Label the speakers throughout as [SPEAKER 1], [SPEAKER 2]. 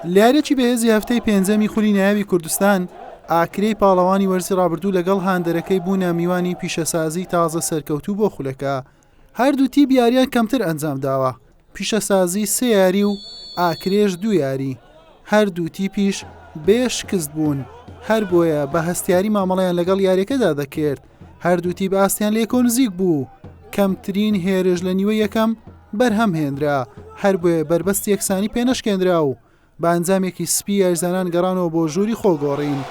[SPEAKER 1] لە یارییەکی بەهێزی هەفتەی پێنجەمی خولی نایابی کوردستان، ئاکرێی پاڵەوانی وەرزی رابردوو لەگەڵ هاندەرەکەی بوونە میوانی پیشەسازیی تازە سەرکەوتوو بۆ خولەکە. هەردوو تیپ یارییان کەمتر ئەنجامداوە، پیشەسازی سێ یاری و ئاکرێش دوو یاری، هەردوو تیپیش بێ شکست بوون، هەربۆیە بە هەستیاری مامەڵەیان لەگەڵ یاریەکەدا دەکرد، هەردوو تیپ ئاستیان لەیەکەوە نزیک بوو، کەمترین هێرش لە نیوەی یەکەم بەرهەم هێنرا، هەربۆیە بەربەستی یەکسانی پێنەشکێنرا و بە ئەنجامێکی سپی یاریزانان گەڕانەوە بۆ ژووری خۆگۆڕین.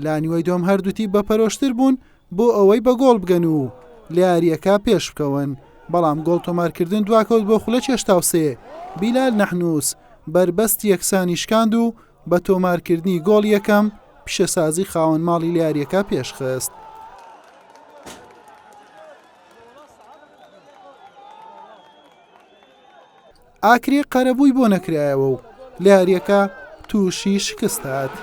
[SPEAKER 1] لە نیوەی دووەم هەردوو تیپ بە پەرۆشتر بوون بۆ ئەوەی بە گۆڵ بگەن و لە یارییەکە پێشبکەون، بەڵام گۆڵ تۆمارکردن دواکەوت بۆ خولەکی 83، بیلال نەحنوس بەربەستی یەکسانی شکاند و بە تۆمارکردنی گۆڵی یەکەم پیشەسازی خاوەن ماڵی لە یارییەکە پێشخست. ئاکرێ قەرەبووی بۆ نەکرایەوە و لە یارییەکە تووشی شکست هات.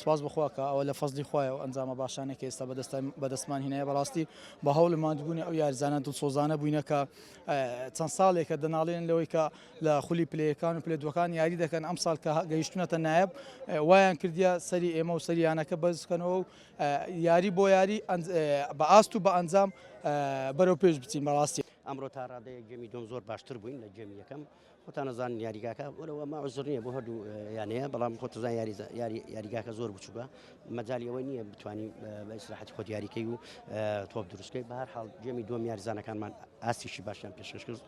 [SPEAKER 2] سپاس بۆ خوا کە ئەوە لە فەزلی خوایە ئەو ئەنجامە باشانەی کە ئێستا بەدەستمان هینایە بەڕاستی بە هەوڵی ماندبوونی ئەو یاریزانە دڵسۆزانە بووینە کە چەند ساڵێکە دەناڵێن لەوەی کە لە خولی پلەیەکان و پلە دووەکان یاری دەکەن ئەم ساڵ کە گەیشتونەتە نایب وایان کردیە سەری ئێمە و سەری یانەکە بەرز بکەنەوە و یاری بۆ یاری بە ئاست و بە ئەنجام بەرەو پێش بچین بەڕاستی.
[SPEAKER 3] ئەمڕۆ تا ڕادەیەک گێمی دووەم زۆر باشتر بووین لە گێمی یەکەم خۆتان ئەزانن یاریگاکە وەلەو ئەمە عوزر نییە بۆ هەردوو یانەیە بەڵام خۆتەزان یاری یاری یاریگاکە زۆر بچووکە مەجای ئەوە نییە بتانی بە ئیسراحەتی خۆت یاریکەی و تۆپ دروستکەی بە هەر حاڵ گێمی دووەم یاریزانەکانمان ئاستیشی باشیان پێشکەش کرد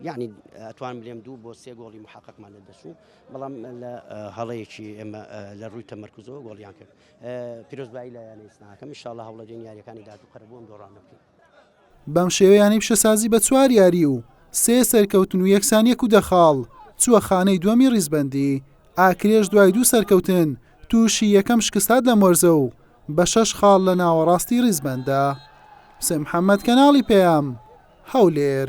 [SPEAKER 3] یعنی ئەتوان بلێم دوو بۆ سێ گۆڵی محققمان لە دەچوو بەڵام لە هەڵەیەکی ئێمە لە ڕووی تەمەرکزەوە گۆڵیان کرد پیرۆزبایی لە یانەی سناکەم ئینشاءاللە هەوڵەدەین یاریەکانی داهاتوو قەرەبوو ئەم دۆڕانە بکەین.
[SPEAKER 1] بەم شێوە یانەی پیشەسازی بە چوار یاری و سێ سەرکەوتن و یەکسانیەک و دە خاڵ چووە خانەی دووەمی ریزبەندی، ئاکرێش دوای دوو سەرکەوتن تووشی یەکەم شکست هات لەم وەرزە و بە شەش خاڵ لە ناوەڕاستی ریزبەندە. حوسێن محەمەد، کەناڵی پەیام، هەولێر.